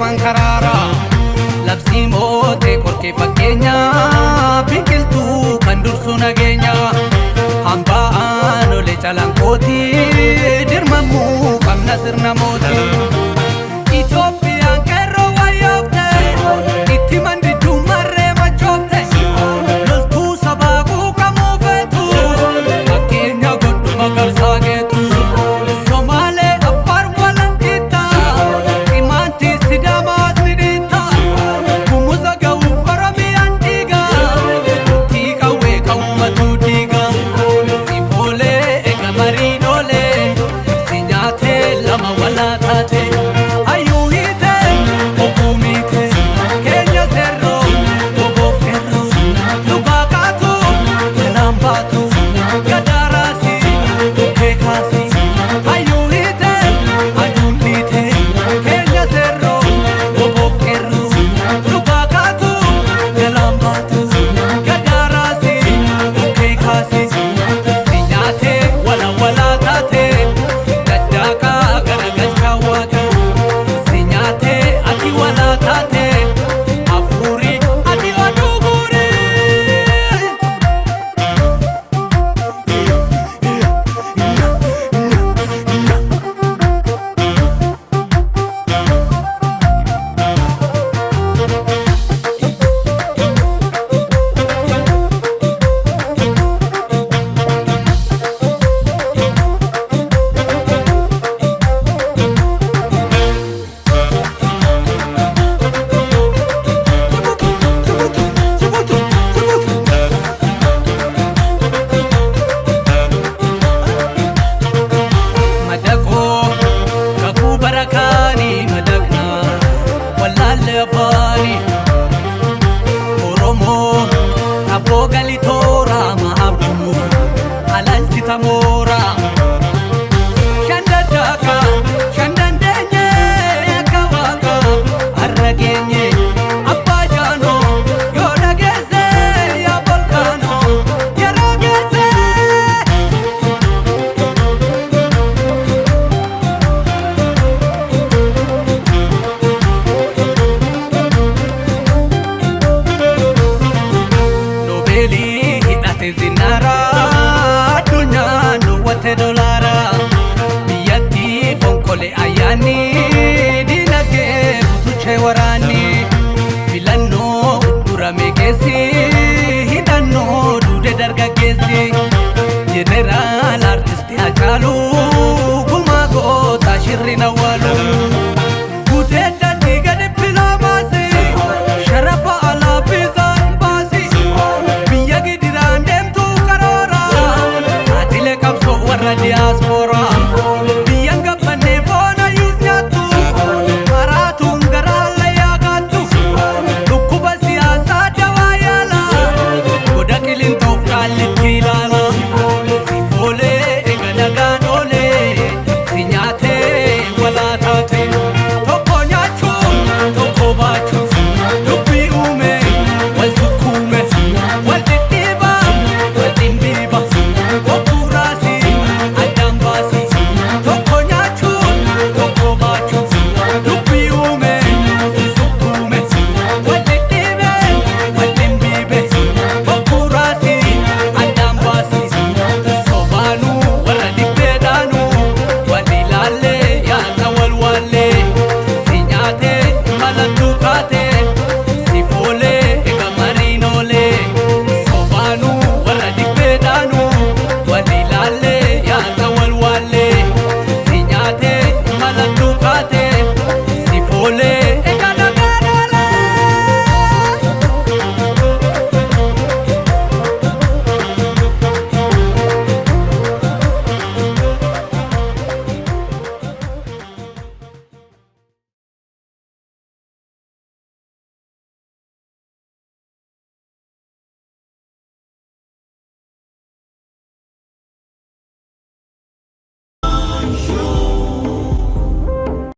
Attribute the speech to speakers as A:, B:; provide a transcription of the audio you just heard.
A: mankaraara labsii mootee qorkee fakkeenya biqiltuu kan dursu nageenya hambaan olee calanqooti dirmamuu qabna sirna mootii. Itoophiyaan qeerroo wayyoofte itti mandiduu marree machoofte loltuu sabaa quuqamuu feetu fakkeenya godhu magarsaa geetu Somaalee Affaar walanqitta Imaanti Sidaamaas ni dhiitta Gumuza ga'u Oromiyaan dhiiga Murtii qawwee qawwatu diiga Sifoolee eega mariinoolee si nyaatee lama walaa taate Hayyuu hiite obuu miite keenya seerroo oboof qeerroo dhugaa kaatu jalaan baatu gadaaraasi bukkee kaasi hayyuu hiite aduun dhiite keenya seerroo oboof qeerroo dhugaa kaatu jalaan baatu gadaaraasi bukkee kaasi si nyaatee wala walaa taate daddaaqaa garagalchaa waaqa si nyaatee ati walaa taate hafuuri ati oduu guurii. Madaqoo kakuu barakaanii madaqnaa wallaalle afaanii Oromoo abboo galitooraa ma'abduu alalchita mooraa Shandaddaaka shandandeenye akka waaqaa har'a geenye abbaa jaanoo yoo dhageesse yaa volkaanoo yeroo geesse. Noobeelii hidhate zinaara addunyaan duwwate dolaara biyyatti fonkole ayyaanni dinagdee butuchee waraanni filannoo durame keessi hidhannoo duude dargaggeessi jeneraal artisti Hacaaluu gumaa goota shirri nawwaalu.